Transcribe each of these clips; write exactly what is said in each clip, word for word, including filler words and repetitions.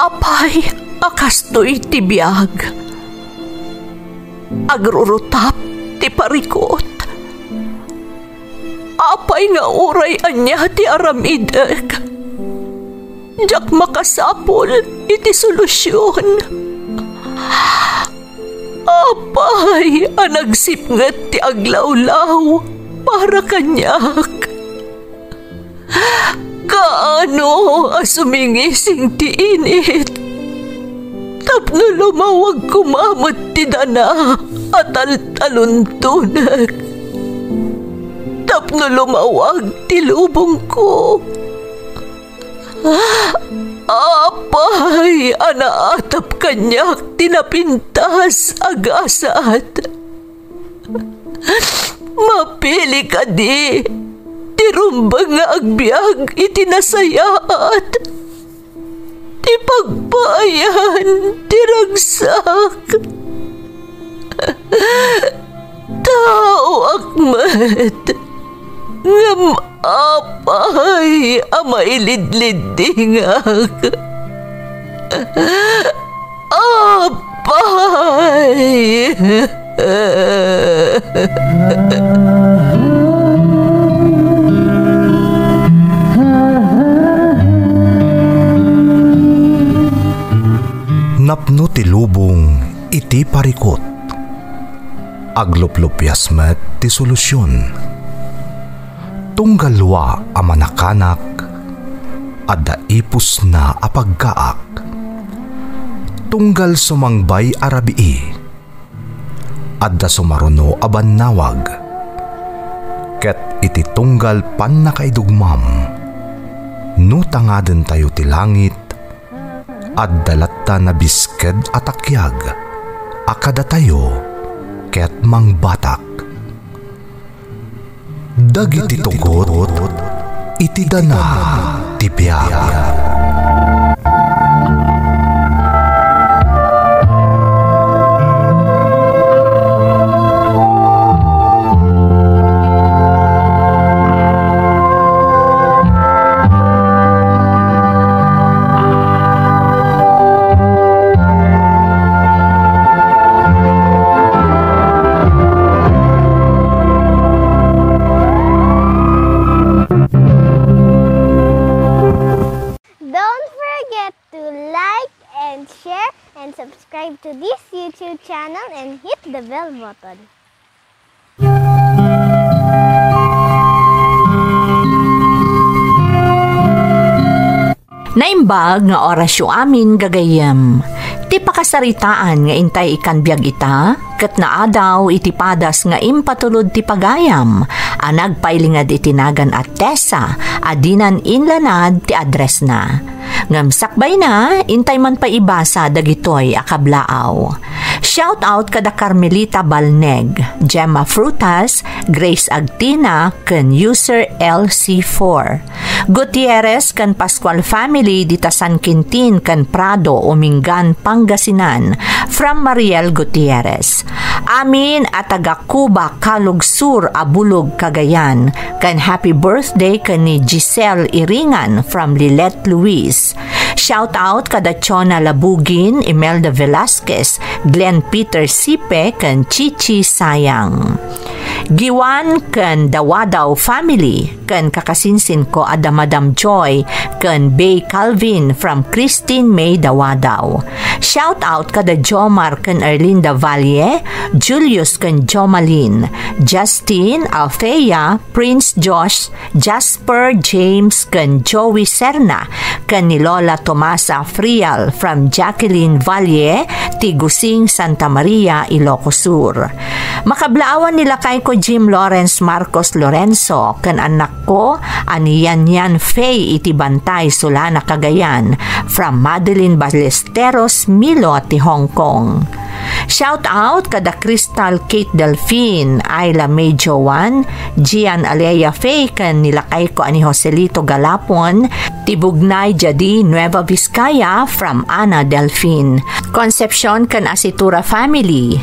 Apay a kastoy ti biag? Agrurutap ti parikut. Apay nga uray ania ti aramidek, diak makasapul iti solusion. Apay a nagsipnget ti aglawlaw para kaniak? Kaano a sumingising ti init tapno lumawag koma met ti dana a taltaluntonek, tapno lumawag ti lubongko? Apay a naatap kaniak ti napintas a gasat? Mapili kadi ti rumbeng nga agbiag iti nasayaat, ti pagpaayan ti ragsak? Taoak met, ngem apay a mailidliddingak? Apay! Napno ti lubong iti parikut. Agluplupias met ti solusion. Tunggal lua a manakanak, adda ipusna a pagkaak. Tunggal sumangbay a rabii, adda sumaruno a bannawag. Ket iti tunggal pannakaidugmam, no tangadentayo ti langit, adda latta nabisked a takiag a kadatayo ket mangbatak. Dagiti tugot iti dana ti biag. Don't forget to like and share and subscribe to this YouTube channel and hit the bell button. Naimbag nga orasyo amin, gagayyem. Ti pakasaritaan nga intay ikan biag ita, ket naadaw iti padas nga impatulod ti pagayam a nagpailinged iti nagan a Tessa a dinan inlanad ti addressna. Ngem sakbayna, intay man pay ibasa dagitoy a kablaaw. Shout out kada Carmelita Balneg, Gemma Frutas, Grace Agtina, ken user L C four. Gutierrez ken Pascual family dita San Quintin ken Prado, Umingan, Pangasinan, from Mariel Gutierrez. Amin a taga Cuba, Calug Sur, Abulug, Cagayan, ken happy birthday ken ni Giselle Iringan from Lilet, Luis. Shout out kada Chona Labugin, Imelda Velasquez, Glenn Peter Sipe, ken Chichi Sayang. Giwan ken Dawadaw family, ken kakasinsinko a da Madam Joy ken Bay Calvin from Christine May Dawadaw. Shout out kada Jomar ken Erlinda Valle, Julius ken Jomalin, Justin, Althea, Prince Josh, Jasper, James, ken Joey Serna, ken ni Lola Tomasa Frial from Jacqueline Valle, ti Gusing, Santa Maria, Ilocos Sur. Makablaawan ni lakayko Jim Lawrence Marcos Lorenzo, ken annakko a ni Yan Yan Faye iti Bantay, Solana, Cagayan, from Madeline Ballesteros Milo ti Hong Kong. Shout out kada Crystal Kate Delfin, Ayla May Joan, Gian Alea Faye, ken ni lakayko a ni Joselito Galapon, ti Bugnay Jadi, Nueva Vizcaya, from Ana Delfin. Concepcion ken Asitura family.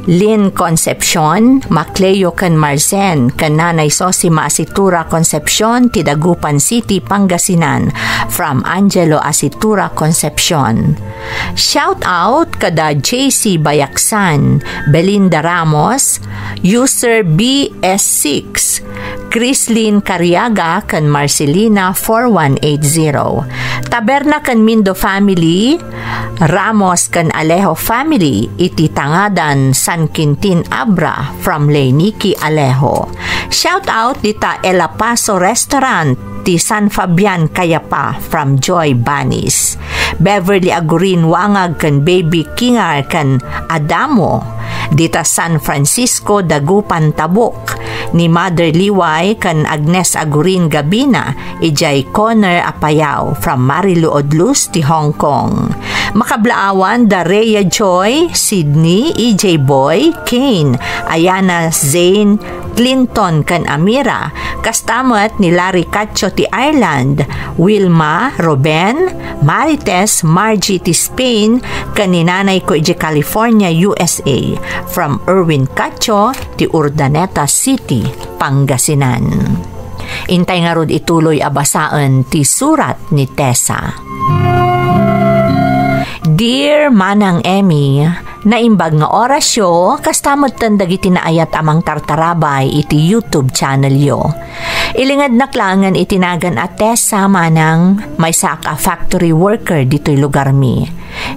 Lynn Concepcion, Macleo ken Marcen, ken Nanay Sosima Asitura Concepcion ti Dagupan City, Pangasinan, from Angelo Asitura Concepcion. Shout out kada J C Bayaksan, Belinda Ramos, user B S six, Chrislyn Cariaga ken Marcelina four one eight zero. Taberna ken Mindo family, Ramos ken Alejo family iti Tangadan, San Quintin Abra from Lay Nikki Alejo. Shout out dita El Paso Restaurant ti San Fabian Cayapa from Joy Banis. Beverly Agurin Wangag ken Baby Kingar ken Adamo. Dita San Francisco Dagupan Tabuk ni Mother Liway ken Agnes Agurin Gabina, idiay Corner Apayao from Marilu Odlus ti Hong Kong. Makablaawan da Rhea Joy, Sydney, E J Boy, Kane, Ayana Zane, Clinton ken Amira, kasta met ni Larry Cacho ti Ireland, Wilma, Ruben, Marites, Margie ti Spain, ken ni nanayko idiay California, U S A, from Erwin Cacho ti Urdaneta City, Pangasinan. Intay ngarud ituloy a basaen ti surat ni Tessa. Dear Manang Emmy, naimbag nga orasyo, kasta metten dagiti naayat a mangtartarabay iti YouTube channelyo. Ilingednak laengen iti nagan a Tessa, Manang, maysaak a factory worker ditoy lugarmi.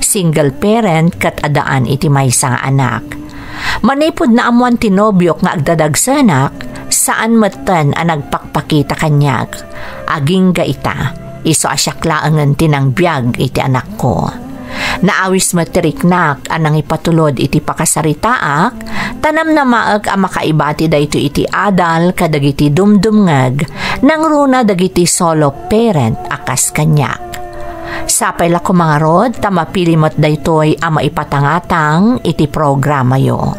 Single parent ket addaan iti maysa nga anak. Manipud naammoan ti nobiok nga agdadagsenak, saan metten a nagpakpakita kaniak. Agingga ita, isu a siak laengen ti nangbiag iti anakko. Naawis met ti riknak a nangipatulod iti pakasaritaak, ta namnamaek a makaibati daytoy iti adal kadagiti dumdumngeg, nangruna dagiti solo parent a kas kaniak. Sapay la koma ngarud ta mapili met daytoy a maipatangatang iti programayo.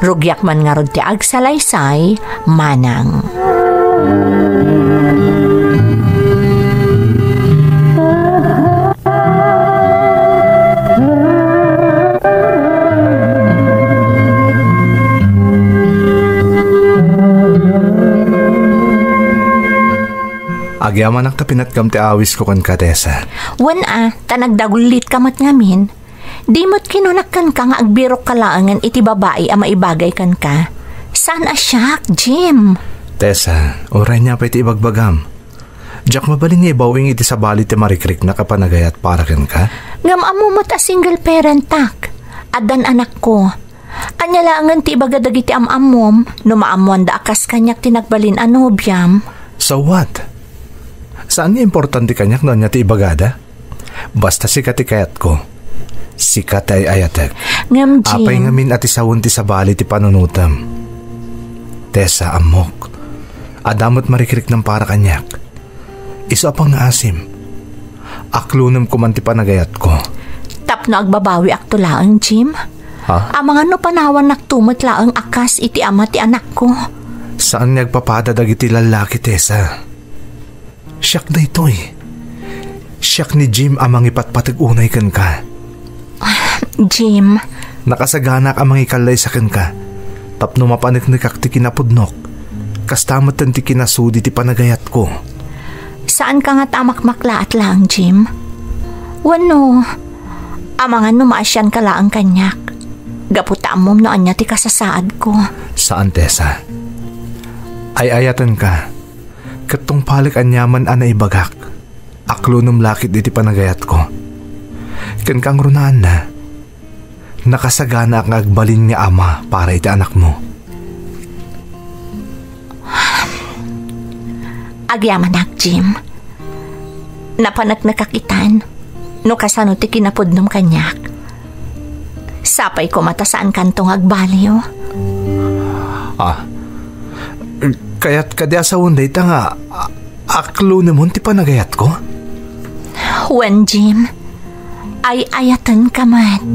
Rugiak man ngarud ti agsalaysay, Manang. Agyamanak ta pinatgam ti awisko kenka, Tessa. Wen a, ta nagdagullitka met ngamin. Di met kinunak kenka nga agbirokka laengen iti babai a maibagay kenka. Saan a siak, Jim? Tessa, uray ania pay ti ibagbagam. Diak mabalin nga ibaw-ing iti sabali ti marikriknak a panagayat para kenka. Ngem ammo met a single parentak. Addan anakko. Ania laengen ti ibaga dagiti am-ammom no maammoanda a kas kaniak ti nagbalin a nobiam? So what? Saan nga importante kaniak no ania ti ibagada? Basta sika ti kayatko. Sika ti ay-ayatek. Ngem, Jim. Apay ngamin a ti sawen ti sabali ti panunotem? Tessa, ammok. Adda met marikriknam para kaniak. Isu a pangngaasim. Aklonem koman ti panagayatko. Tapno agbabawiakto laeng, Jim? Ha? Amangan no panawannakto met laeng a kas iti ama ti anakko. Saan nga agpapada dagiti lallaki, Tessa. Siak daytoy. Siak ni Jim a mangipatpateg unay kenka. Jim. Nakasaganak a mangikallaysa kenka tapno mapaneknekak ti kinapudnok. Kasta metten ti kinasudi ti panagayatko. Saanka ngata a makmaklaat laeng, Jim? Wenno, amangan no maasianka laeng kaniak? Gapu ta ammom no ania ti kasasaadko. Saan, Tessa. Ay-ayatenka. Ket tungpalek aniaman a naibagak. Aklonem la ket iti panagayatko. Ken kangrunaanna, nakasaganaak nga agbalin nga ama para iti anakmo. Agyamanak, Jim. Napaneknekak itan no kasano ti kinapudnom kaniak. Sapay koma ta saankanto nga agbaliw. Ah, kayat kadi a sawen dayta nga a-, aklonemon ti panagayatko? Wen, Jim, ay-ayatenka met.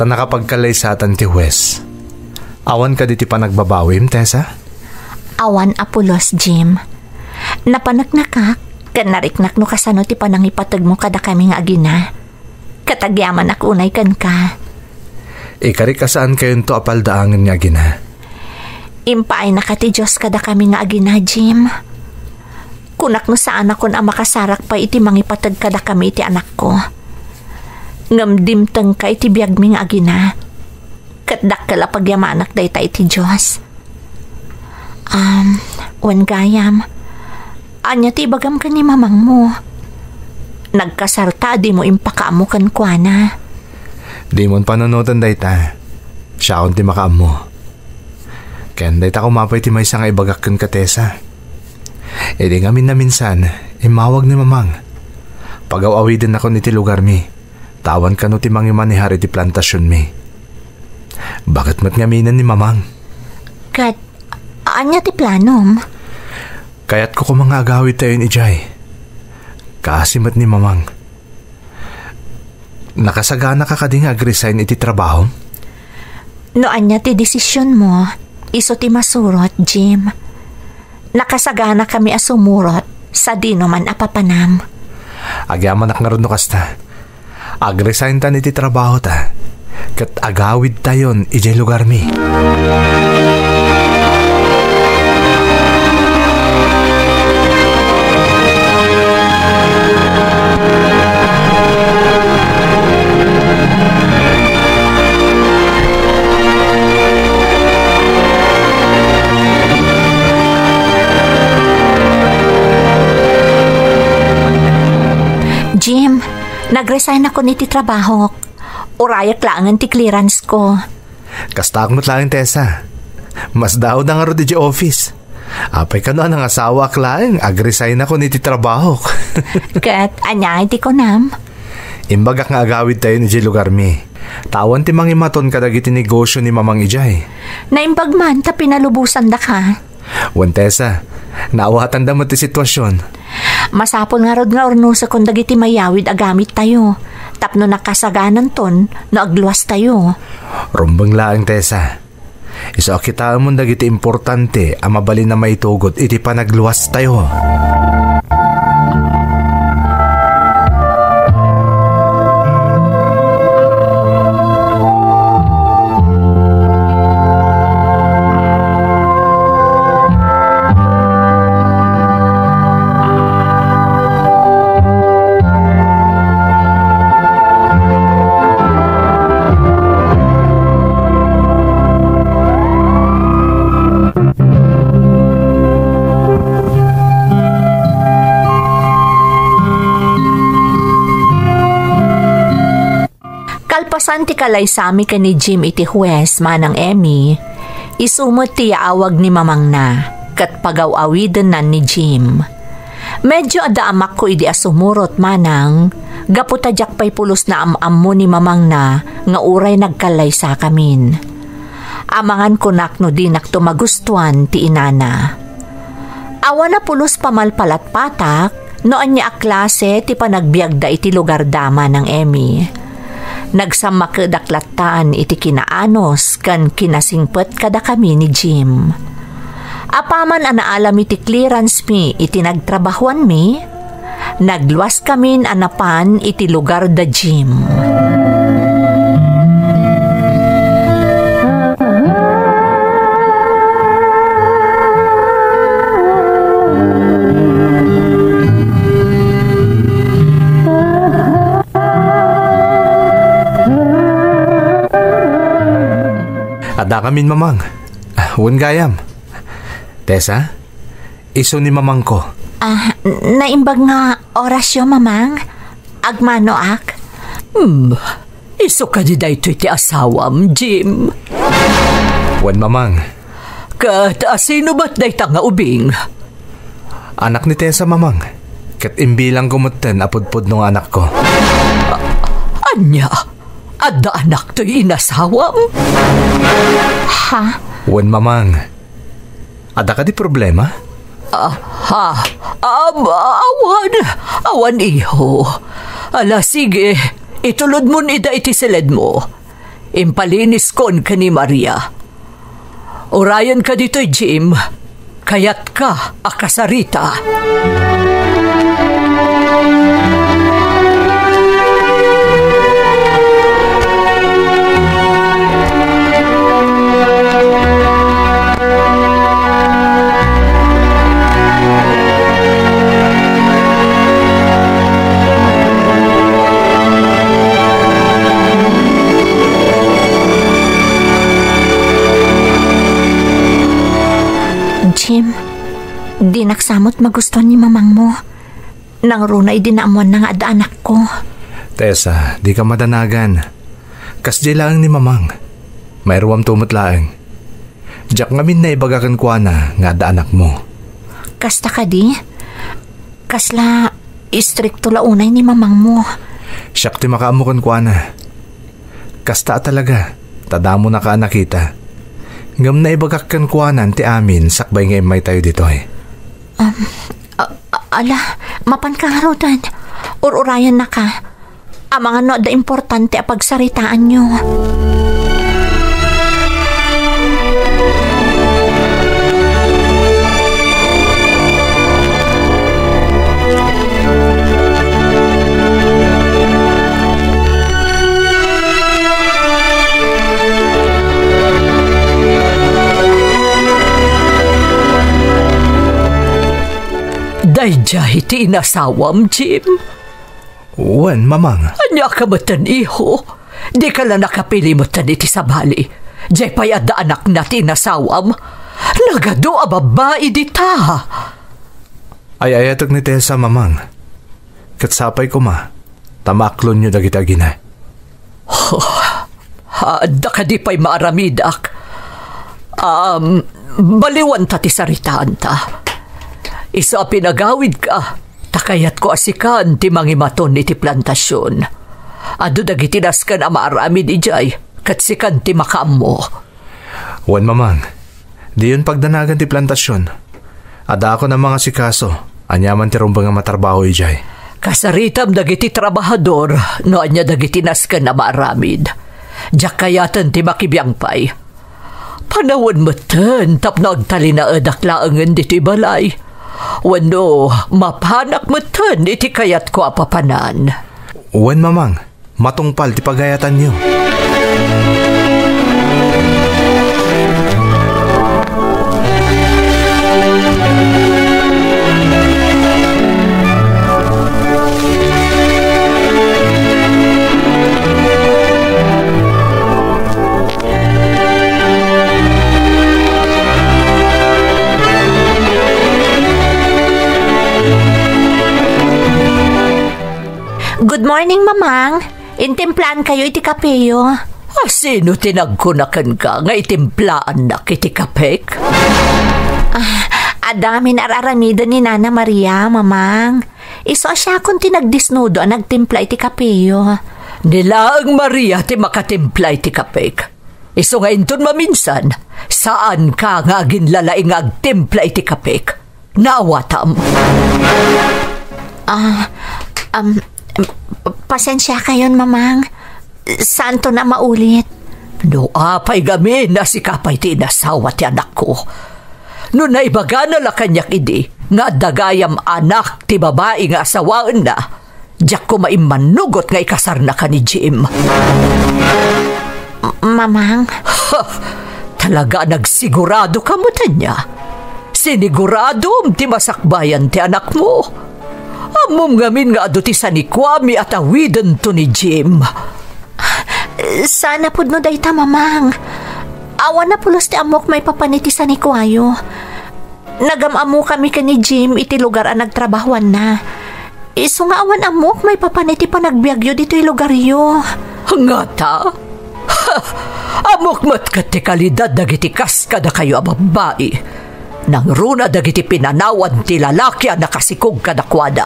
ta nakapagkallaysatan ti huwes. Awan kadi ti panagbabawim, Tessa? Awan a pulos, Jim. Napaneknekak ken nariknak no kasano ti panangipategmo kadakami nga agina. Ket agyamanak unay kenka. Ikarik a saankayonto a paldaangen nga agina. Impaaynaka ti Dios kadakami nga agina, Jim. Kunak no saanakon a makasarak pay iti mangipateg kadakami iti anakko. Ngem dimtengka iti biagmi nga agina. Ket dakkel a pagyamanak dayta iti Dios. Um, wen gayam, ania ti ibagam ken ni mamangmo? Nagkasarta a dimo impakaammo kenkuana. Dimon panunoten dayta. Siakon ti makaammo. Ken dayta koma pay ti maysa nga ibagak kenka, Tessa. Idi ngamin a minsan, immawag ni mamang. Pagaw-awidennakon iti lugarmi. Ta awan kano ti mangimanehar iti plantasionmi. Baket met ngaminen ni mamang. Ket ania ti planom? Kayatko koma nga agawidtayon idiay. Kaasi met ni mamang. Nakasaganaka kadi nga agresign iti trabahom? No ania ti desisionmo, isu ti masurot, Jim. Nakasaganakami a sumurot sadinoman a papanam. Agyamanak ngarud no kasta. Agresigntan iti trabahota, ket agawidtayon idiay lugarmi. Jim, nagresignakon iti trabahok. Urayak laengen ti clearance ko. Kastaak met laeng, Tessa. Masdaawda ngarud idiay office. Apay kano a nangasawaak laeng, agresignakon iti trabahok. Ket ania ti kunam? Imbagak nga agawidtayon idiay lugarmi. Ta awan ti mangimaton kadagiti negosio ni mamang idiay. Naimbag man ta pinalubosandaka. Wen, Tessa, naawatanda met ti situasion. Masapul ngarud nga urnosakon dagiti mayawid a gamittayo tapno nakasagananton no agluastayo. Rumbeng laeng, Tessa. Isu a kitaemon dagiti importante a mabalin a maitugot iti panagluastayo. Kalpasan ti kalaysami ken ni Jim iti huwes, Manang Emmy, isu met ti yaawag ni mamangna ket pagaw-awidennan ni Jim. Medio adda amakko idi a sumurot, Manang, gapu ta diak pay pulos naam-ammo ni mamangna nga uray nagkallaysakamin. Amangan kunak no dinakto magustuan ti inana. Awan a pulos pamalpalatpatak no ania a klase ti panagbiagda iti lugarda, Manang Emmy. Nagsammakedak lattan iti kinaanus ken kinasingpet kadakami ni Jim. Apaman a naalami ti clearance mi iti nagtrabahuanmi, nagluaskamin a napan iti lugar da Jim. Adda kamin, Mamang. Ah, wen gayam. Tessa, isu ni mamangko. Ah, n-, naimbag nga orasyo, Mamang. Agmanoak. Hmm, isu kadi daytoy ti asawam, Jim? Wen, Mamang. Ket, ah, sino met dayta nga ubing? Anak ni Tessa, Mamang. Ket imbilangko metten a pudpudno nga anakko. A-, ania? Adda anaktoy inasawam? Ha? Wen, Mamang. Adda kadi problema? Ah, ha? Am-, awan. Awan, iho. Ala, sige. Itulodmon ida iti siledmo. Impaliniskon ken ni Maria. Urayenka ditoy, Jim. Kayatka a kasarita. Jim, dinak sa met magustuan ni mamangmo. Nangruna idi naammoanna nga adda anakko. Tessa, dika madanagan. Kasdiay laeng ni mamang. Mairuamto met laeng. Diak ngamin naibaga kenkuana nga adda anakmo. Kasta kadi? Kasla istrikto la unay ni mamangmo. Siak ti makaammo kenkuana. Kasta a talaga, ta damonaka a nakita. Ngem naibagak kenkuana ti amin sakbay nga immaytayo ditoy. Um, a-, a-, ala, mapanka ngaruden. Ur-urayannaka. Amangan no adda importante a pagsaritaanyo. Daydiay ti inasawam, Jim? Wen, mamang. Ania ka metten, iho? Dika la nakapili metten iti sabali. Diay pay adda anakna ti inasawam. Nagadu a babbai dita. Ay-ayatek ni Tessa, mamang. Ket sapay koma, ta maaklonyo dagiti agina. Adda kadi pay maaramidak? Um, baliwanta ti saritaanta. Isu a pinagawidka, ta kayatko a sikan ti mangimaton iti plantasion. Adu dagiti nasken a maaramid idiay, ket sikan ti makaammo. Wen, mamang, diyon pagdanagan ti plantasion. Adakon a mangasikaso, aniaman ti rumbeng a matrabaho idiay. Kasaritam dagiti trabahador no ania dagiti nasken a maaramid. Diak kayaten ti makibiang pay. Panawen metten tapno agtalinaedak laengen ditoy balay. Wenno, mapanak metten iti kayatko a papanan. Wen, mamang, matungpal ti pagayatanyo. Good morning, Mamang. Intimplaankayo iti kapeyo. A, sino ti nagkuna kenka nga itimplaannak iti kapek? Ah, adda ngamin ar-aramiden ni Nana Maria, Mamang. Isu a siakon ti nagdisnudo a nagtimpla iti kapeyo. Ni laeng Maria ti makatimpla iti kapek. Isu nga inton maminsan, saanka nga aginlalaing nga agtimpla iti kapek. Naawatam. Ah, um, pasensiakayon, Mamang. Saanton a maulit. No apay ngamin a sika pay ti inasawa ti anakko. No naibagana la kaniak idi nga adda gayam anak ti babai nga asawaenna, diak koma immanugot nga ikasarnaka ni Jim. Mamang. Ha! Talaga a nagsigurado ka met ania? Siniguradom ti masakbayan ti anakmo? Ammom ngamin nga adu ti sanikuami a tawidenton ni Jim. Saan a pudno dayta, Mamang. Awan a pulos ti ammok maipapan iti sanikuayo. Nagam-ammokami ken ni Jim iti lugar a nagtrabahoanna. Isu nga awan ammok maipapan iti panagbiagyo ditoy lugaryo. Ngata? Ha! Ammok met ket ti kalidad dagiti kas kadakayo a babbai. Nangruna dagiti pinanawan ti lalaki a nakasikog kadakuada.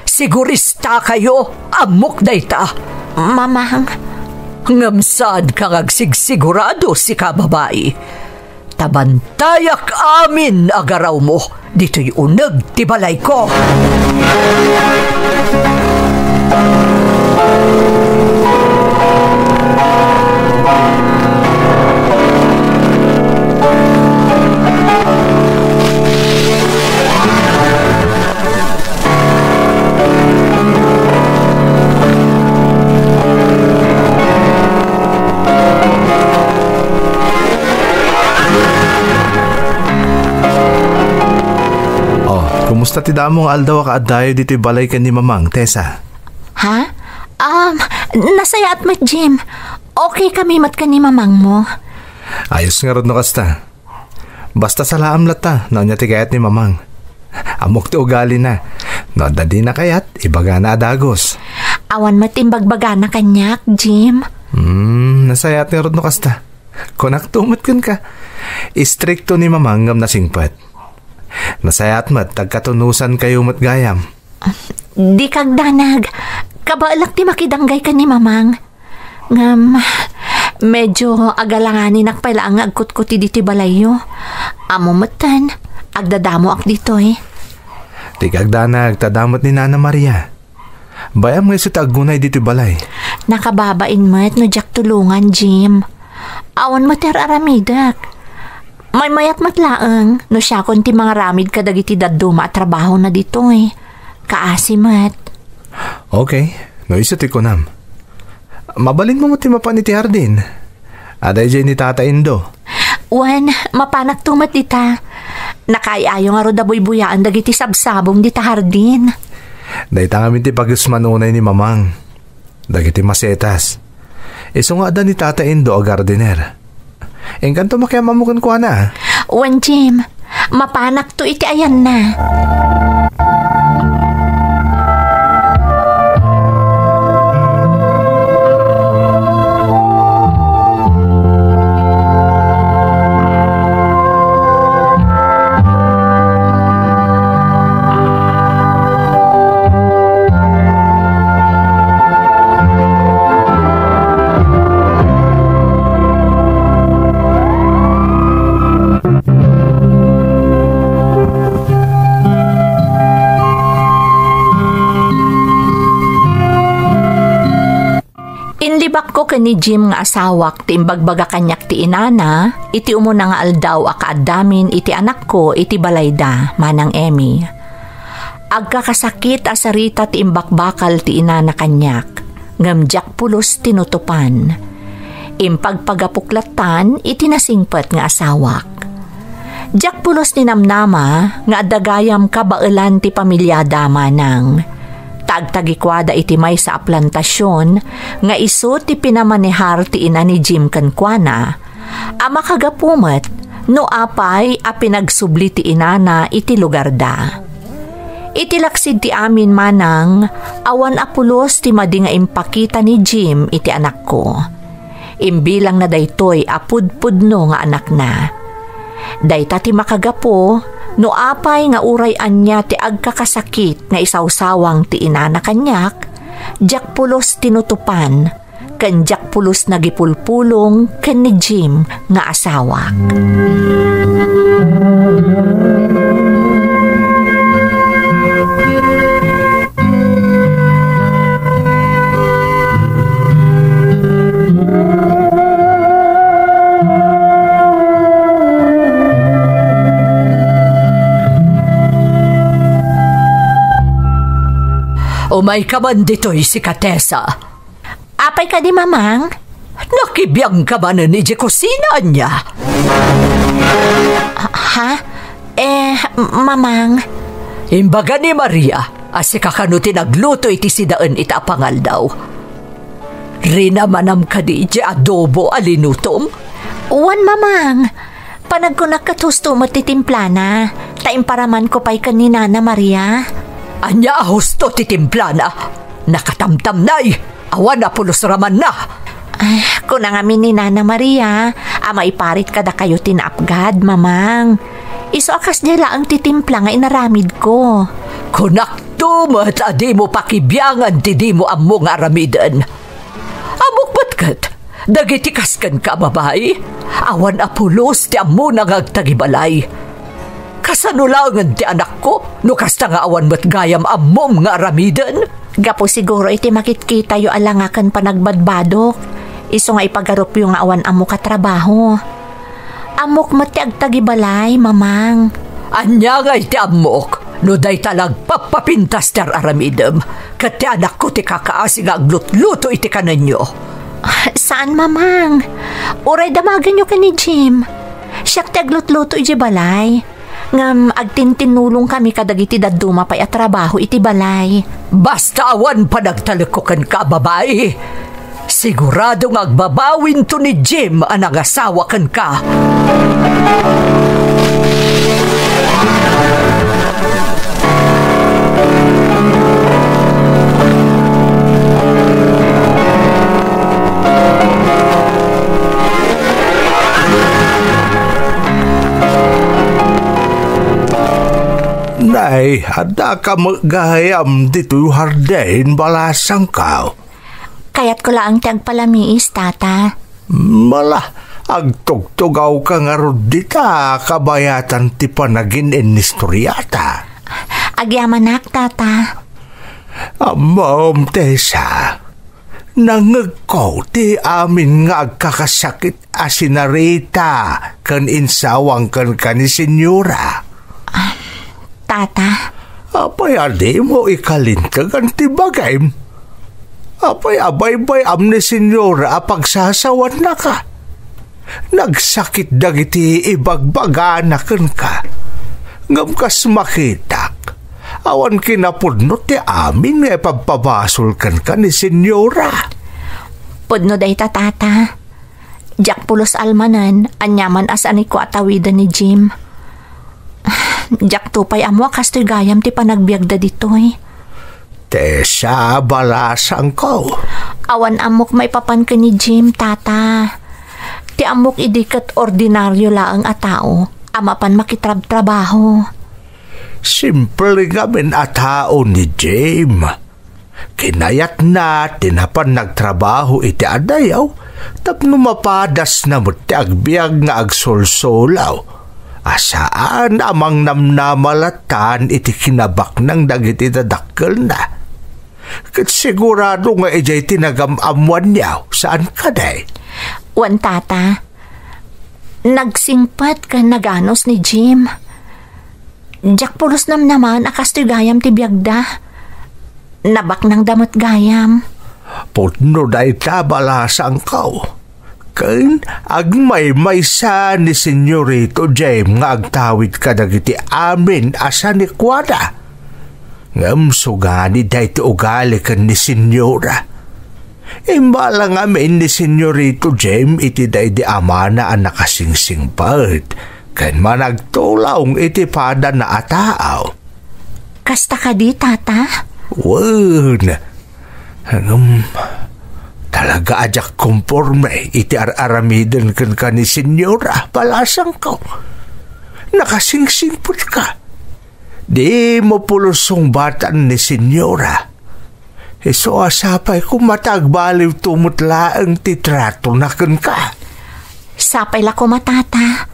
Siguristakayo, ammok dayta. Mamang. Ngem saanka nga agsigsigurado, sika babai. Ta bantayak amin a garawmo ditoy uneg ti balayko. Oh, kumusta ti damo nga aldaw a kaaddayo ditoy balay ken ni Mamang, Tessa? Ha? Um, nasayaat met, Jim. Okay kami met ken ni Mamang mo. Ayos ngarud no kasta. Basta salaam latta no ania ti kayat ni Mamang. Ammok ti ugalina. No adda dina kayat, ibagana a dagus. Awan met imbagbagana kaniak, Jim. Hmm, nasayaat ngarud no kasta. Kunakto met kenka. Istrikto ni Mamang ngem nasingpet. Nasayaat met ta agkatunosankayo met gayam. Dika agdanag. Kabaelak ti makidanggay ken ni Mamang. Ngem, medyo agalanganinak pay laeng nga agkutkuti ditoy balayyo. Ammom metten, agdadamoak ditoy. Dika agdanag, ta adda met ni Nana Maria. Bay-am nga isu ti aggunay ditoy balay. Nakababain met no diak tulongan, Jim. Awan met ti ar-aramidek. Maymayat met laeng no siakon ti mangaramid kadagiti dadduma a trabahona ditoy. Kaasi met. Okay, no isu ti kunam. Mabalinmo met ti mapan iti hardin. Adda idiay ni Tata Indo. Wen, mapanakto met dita. Nakaay-ayo ngarud a buybuyaen dagiti sabsabong dita hardin. Dayta ngamin ti pagesman unay ni Mamang. Dagiti masetas. Isu nga adda ni Tata Indo a gardener. Inkanto makiam-ammo kenkuana, a? Wen, Jim. Mapanakto iti ayanna. Inlibakko ken ni Jim nga asawak ti imbagbaga kaniak ti inana iti umuna nga aldaw a kaaddamin iti anakko iti balayda, Manang Emmy. Agkakasakit a sarita ti imbakbakal ti inana kaniak, ngem diak pulos tinutopan. Impagpagapok lattan iti nasingpet nga asawak. Diak pulos ninamnama nga adda gayam kabaelan ti pamiliada, Manang. Ta agtagikuada iti maysa a plantasion nga isu ti pinamanehar ti ina ni Jim kenkuana, a makagapu met no apay a pinagsubli ti inana iti lugarda. Iti laksid ti amin, Manang, awan a pulos ti madi nga impakita ni Jim iti anakko. Imbilangna daytoy a pudpudno nga anakna. Dayta ti makagapu no apay nga uray ania ti agkakasakit nga isawsawang ti inana kaniak, diak pulos tinutopan, ken diak pulos nagipulpulong ken ni Jim nga asawak. Umayka man ditoy, sika, Tessa. Apay kadi, Mamang? Nakibiangka manen idiay kusina, ania? Ha? Eh, Mamang. Imbaga ni Maria a sika kano ti nagluto iti sidaen ita a pangaldaw. Rinamanam kadi idiay adobo a linutom? Wen, Mamang. Panagkunak ket husto met ti timplana, ta imparamanko pay ken ni Nana Maria. Ania a husto ti timplana? Nakatamtamnay! Awan a pulos ramanna! Ah, kuna ngamin ni Nana Maria a maiparit kadakayo ti naapgad, Mamang. Isu a kasdiay laeng ti timpla nga inaramidko. Kunakto met a dimo pakibiangan ti dimo ammo nga aramiden. Ammok met ket, dagiti kas kenka a babai, awan a pulos ti ammona nga agtagibalay. Kasano laengen ti anakko no kasta nga awan met gayam ammom nga aramiden? Gapu siguro iti makitkitayo a langa ken panagbadbadok. Isu nga ipagarupyo nga awan ammok a trabaho. Ammok met ti agtagibalay, Mamang. Ania ngay ti ammok no dayta la agpapapintas ti ar-aramidem, ket ti anakko ti kakaasi nga aglutluto iti kanenyo? Saan, Mamang. Uray damagenyo ken ni Jim. Siak ti aglutluto idiay balay. Ngem agtintinnulongkami kadagiti dadduma pay a trabaho iti balay. Basta awan panagtalekko kenka a babai, sigurado nga agbabawinto ni Jim a nangasawa kenka. Nay, adda ka met gayam ditoy hardin, balasangko. Kayatko laeng ti agpalamiis, Tata. Mala, agtugtugawka ngarud dita kabayatan ti panagin-inistoriata. Agyamanak, Tata. Ammom, Tessa, nangngegko ti amin nga agkakasakit a sinarita ken insawang kenka ni Senyora. Ah, Tata. Apay a dimo ikalintegan ti bagim? Apay a baybay-am ni Senyora a pagsasawannaka? Nagsakit dagiti ibagbagana kenka. Ngem kas makitak, awan kinapudno ti amin nga ipabpabasol kenka ni Senyora. Pudno dayta, Tata. Diak pulos almanen, aniaman a saanko a tawiden ni Jim. Diakto pay ammo a kastoy gayam ti panagbiagda ditoy. Tessa, balasangko. Awan ammok maipapan ken ni Jim, Tata. Ti ammok idi ket ordinario laeng a tao a mapan makitrabtrabaho. Simple ngamin a tao ni Jim. Kinayatna ti napan nagtrabaho iti adayo tapno mapadasna met ti agbiag nga agsulsulaw a saan a mangnamnama latta iti kinabaknang dagiti dadakkelna. Ket sigurado nga idiay ti nagam-ammoanyo, saan kadi? Wen, Tata. Nagsingpet ken naganus ni Jim. Diak pulos namnamaen a kastoy gayam ti biagda. Nabaknangda met gayam. Pudno dayta, balasangko. Ken agmaymaysa ni Senyorito Jim nga agtawid kadagiti amin a sanikuana. Ngem sugani daytoy ugali ken ni Senyora. Imbala ngamin ni Senyorito Jim iti daydi amana a nakasingsingpet ken managtulong iti padana a tao. Kasta kadi, Tata? Wen. Ngem, talaga a diak komporme iti ar-aramiden kenka ni Senyora, balasangko. Nakasingsingpetka. Dimo pulos sungbatan ni Senyora. Isu a sapay koma ta agbaliwto met laeng ti tratona kenka. Sapay la koma, Tata.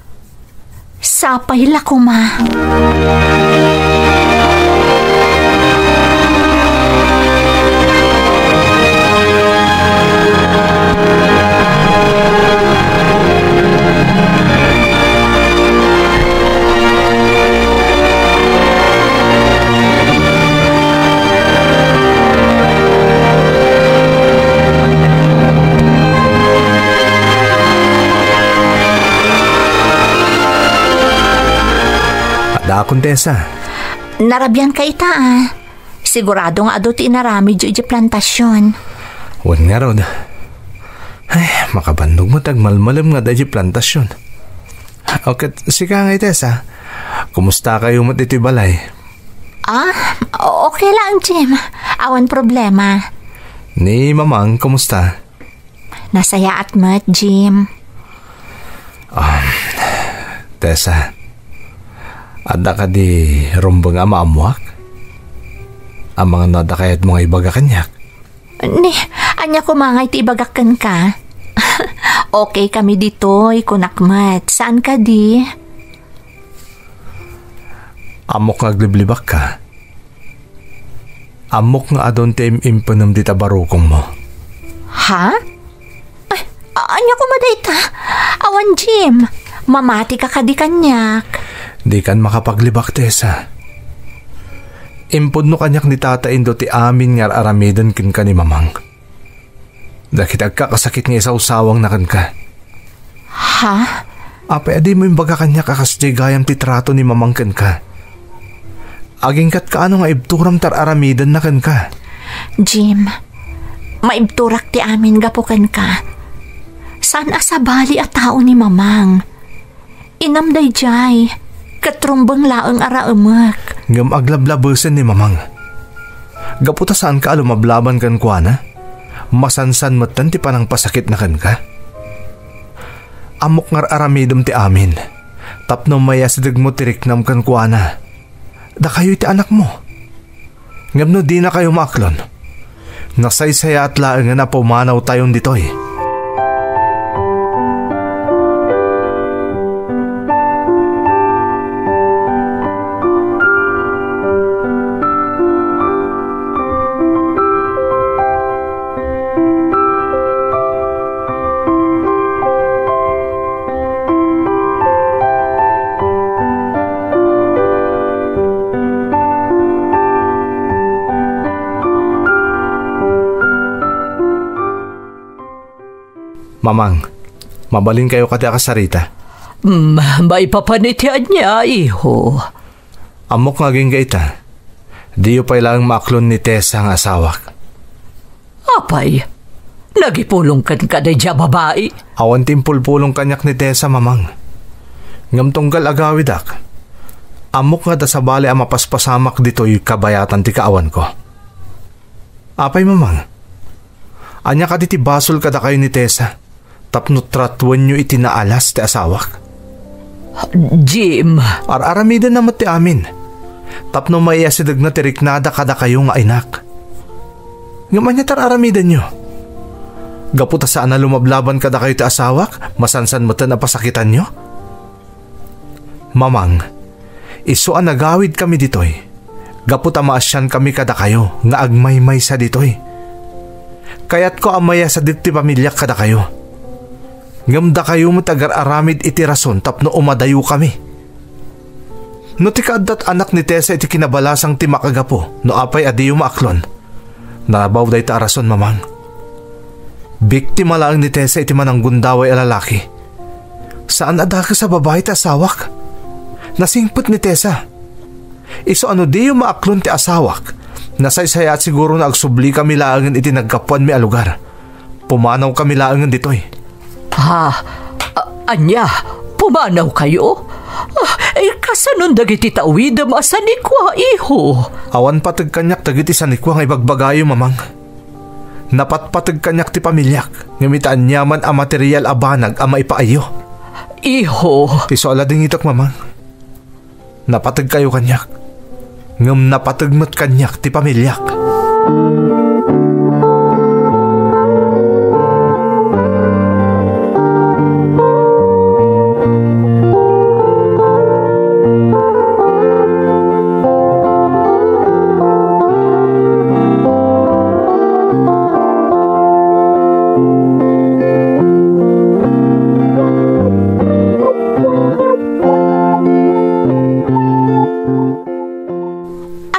Sapay la koma. Adda, Kontesa. Narabian ka ita, ah. Sigurado nga adu ti inaramidyo idiay plantasion. Wen ngarud. Ay, makabannogmo ti agmalmalem nga adda idiay plantasion. O ket sika ngay, Tessa? Kumustakayo met iti balay? Ah, o-, okay lang, Jim. Awan problema. Ni Mamang, kumusta? Nasayaat met, Jim. Um, Tessa, adda kadi rumbeng a maammoak? Amangan no adda kayatmo nga ibaga kaniak? Ni, ania koma ngay ti ibagak kenka? Okay kami ditoy, kunak met. Saan kadi? Ammok nga agliblibak ka. Ammok nga adun ti im-impenem dita barukongmo. Ha? Ay, A-, ania koma dayta? Awan, Jim. Mamatika kadi kaniak? Dikan makapaglibak, Tessa. Impudno kaniak ni Tata Indo ti amin nga ar-aramiden kenka ni Mamang. Dagiti agkakasakit nga isawsawangna kenka. Ha? Apay a dimo imbaga kaniak a kasdiay gayam ti trato ni Mamang kenka? Aginggatka no nga ibturam ti ar-aramidenna kenka? Jim, maibturak ti amin gapu kenka. Saan a sabali a tao ni Mamang. Inam daydiay, ket rumbeng laeng a raemek. Ngem aglablabesen ni Mamang. Gapu ta saanka a lumablaban kenkuana, masansan metten ti panangpasakitna kenka. Ammok nga ar-aramidem ti amin, tapno maiyasidegmo ti riknam kenkuana. Dakayo iti anakmo. Ngem no dinakayo maaklon, nasaysayaat laengen a pumanawtayon ditoy. Mamang, mabalinkayo kadi a kasarita? Mm, maipapan iti ania, iho? Ammok nga agingga ita. Diyo pay laeng maaklon ni Tessa nga asawak. Apay, nagipulong kenka daydiay a babai? Awan ti impulpulong kaniak ni Tessa, Mamang. Ngem tunggal agawidak, ammok nga adda sabali a mapaspasamak ditoy kabayatan ti kaawanko. Apay, Mamang? Ania kadi ti basol kadakayo ni Tessa tapno tratuenyo iti naalas ti asawak? Jim. Ar-aramidenna met ti amin tapno maiyasidegna ti riknada kadakayo nga inak. Ngem ania ti ar-aramidenyo? Gapu ta saan a lumablaban kadakayo ti asawak, masansan metten a pasakitanyo? Mamang, isu a nagawidkami ditoy gapu ta maasiankami kadakayo nga agmaymaysa ditoy. Kayatko a mayasadek ti pamiliak kadakayo. Ngem dakayo met agar-aramid iti rason tapno umadayokami. No ti kaaddat anak ni Tessa iti kinabalasang ti makagapu no apay a diyo maaklon, narabaw dayta a rason, Mamang. Biktima laeng ni Tessa iti mananggundaway a lalaki. Saan a dakes a babai ti asawak. Nasingpet ni Tessa. Isu a no diyo maaklon ti asawak, nasaysayaat siguro no agsublikami laengen iti naggapuanmi a lugar. Pumanawkami laengen ditoy. Ha? A-, ania? Pumanawkayo? Ah, eh, kasanon dagiti tawidem a sanikua, iho? Awan pateg kaniak dagiti sanikua nga ibagbagayo, Mamang. Napatpateg kaniak ti pamiliak, ngem iti aniaman a material a banag a maipaayyo. Iho. Isu a ladingitek, Mamang. Napategkayo kaniak, ngem napateg met kaniak ti pamiliak.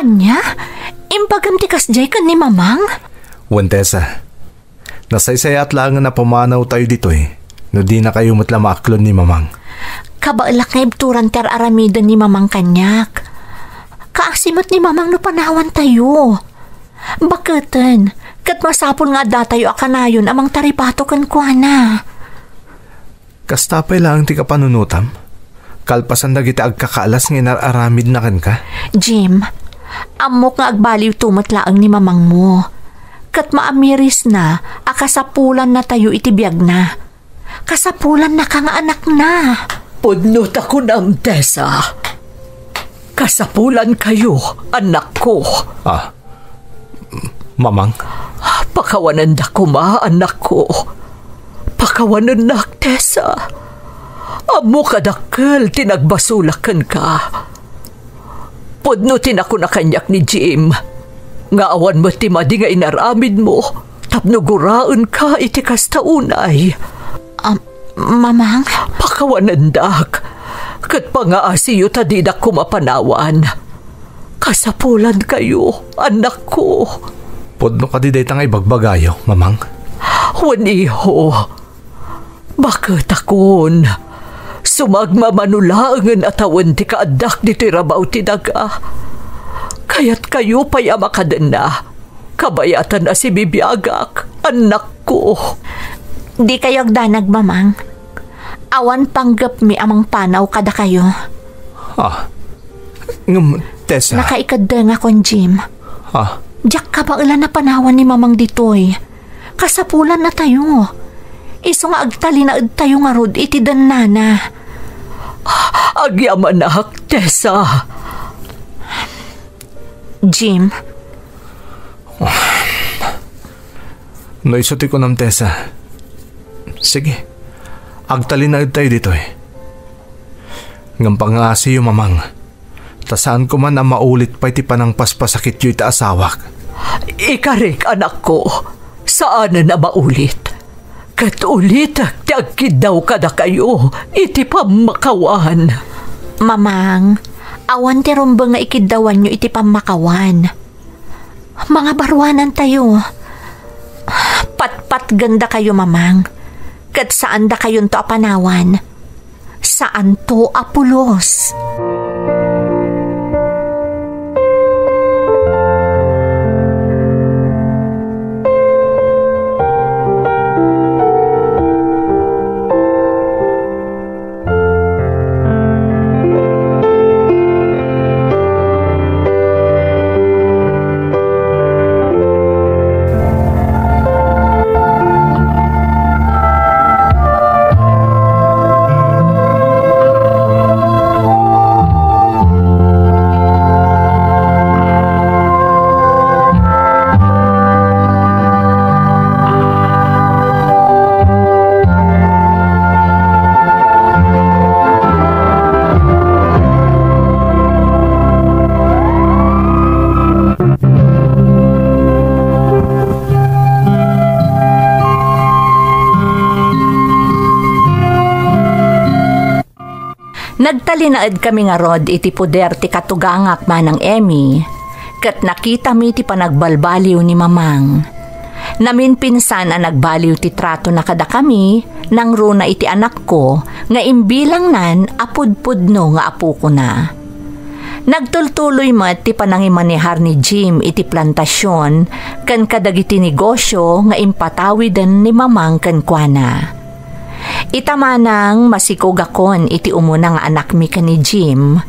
Ania? Imbagam ti kasdiay ken ni Mamang? Wen, Tessa. Nasaysayaat laengen a pumanawtayo ditoy no dinakayo met la maaklon ni Mamang. Kabaelak nga ibturan ti ar-aramiden ni Mamang kaniak. Kaasi met ni Mamang no panawantayo. Baketen, ket masapul nga addatayo a kanayon a mangtaripato kenkuana. Kasta pay laeng ti kapanunotam, kalpasan dagiti agkakaalas nga inar-aramidna kenka? Jim, ammok nga agbaliwto met laeng ni mamangmo. Ket maamirisna a kasapulannatayo iti biagna. Kasapulannaka nga anakna. Pudno ta kunam, Tessa. Kasapulankayo, anakko. Ah, Mamang? Pakawanenda koma, anakko. Pakawanennak, Tessa. Ammok a dakkel ti nagbasolak kenka. Pudno ti nakuna kaniak ni Jim nga awan met ti madi nga inaramidmo tapno guraenka iti kasta unay. Ah, Mamang? Pakawanendak, ket pangaasiyo ta didak koma panawan. Kasapulankayo, anakko. Pudno kadi dayta nga ibagbagayo, Mamang? Wen, iho. Baketakon, sumagmamano laengen a tawen ti kaaddak ditoy rabaw ti daga. Kayatkayo pay a makadenna, kabayatan a sibibiagak, annakko. Dikayo agdanag, Mamang. Awan panggepmi a mangpanaw kadakayo. Ah, ngem, Tessa. Nakaikeddengakon, Jim. Ah. Diak kabaelan a panawan ni Mamang ditoy. Kasapulan a tayo. Isu nga agtalinaedtayo ngarud iti dennana. Agyamanak, Tessa. Jim. No isu ti kunam, Tessa. Sige. Agtalinaedtayo ditoy. Ngem pangaasiyo, Mamang. Ta saan koman a maulit pay ti panangpaspasakityo iti asawak. Ikarik, anakko, saanen a maulit. Ket ulitek ti agkiddaw kadakayo iti pammakawan. Mamang, awan ti rumbeng nga ikiddawanyo iti pammakawan. Mangabaruanantayo. Patpatgendakayo, Mamang, ket saandakayonto a panawan. Saanto a pulos. Nagtalinaedkami ngarud iti poder ti katugangak, Manang Emmy, ket nakitami ti panagbalbaliw ni Mamang. Naminpinsan a nagbaliw ti tratona kadakami nangruna iti anakko nga imbilangnan a pudpudno nga apokona. Nagtultuloy met ti panangimanehar ni Jim iti plantasion ken kadagiti negosio nga impatawiden ni Mamang kenkuana. Ita manang masikogakon iti umuna nga anakmi ken ni Jim,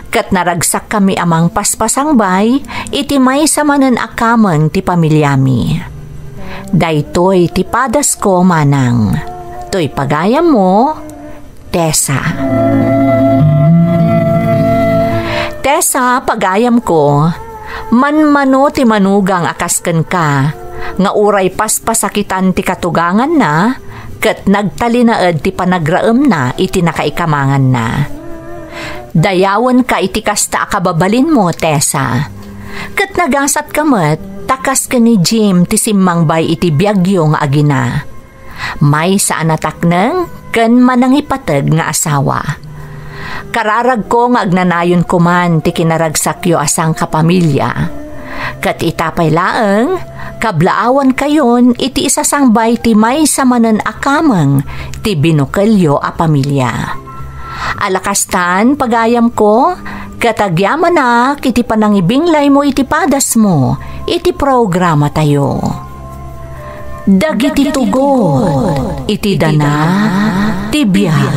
ket naragsakkami a mangpaspasangbay iti maysa manen a kameng ti pamiliami. Daytoy ti padasko, Manang. Toy pagayammo, Tessa. Tessa, pagayamko, manmano ti manugang a kas kenka, nga uray paspasakitan ti katuganganna, ket nagtalinaed ti panagraemna iti nakaikamanganna. Dayawenka iti kasta a kababalinmo, Tessa. Ket nagasatka met, ta kas ken ni Jim ti simmangbay iti biagyo nga agina. Maysa a natakneng ken manangipateg nga asawa. Kararagko nga agnanayon koman ti kinaragsakyo a sangkapamilya. Ket ita pay laeng, kablaawankayon iti isasangbay ti maysa manen a kameng ti binukelyo a pamilya. Alakastan, pagayamko, ket agyamanak iti panangibinglaymo iti padasmo iti programatayo. Dagiti tugot iti dana ti biag.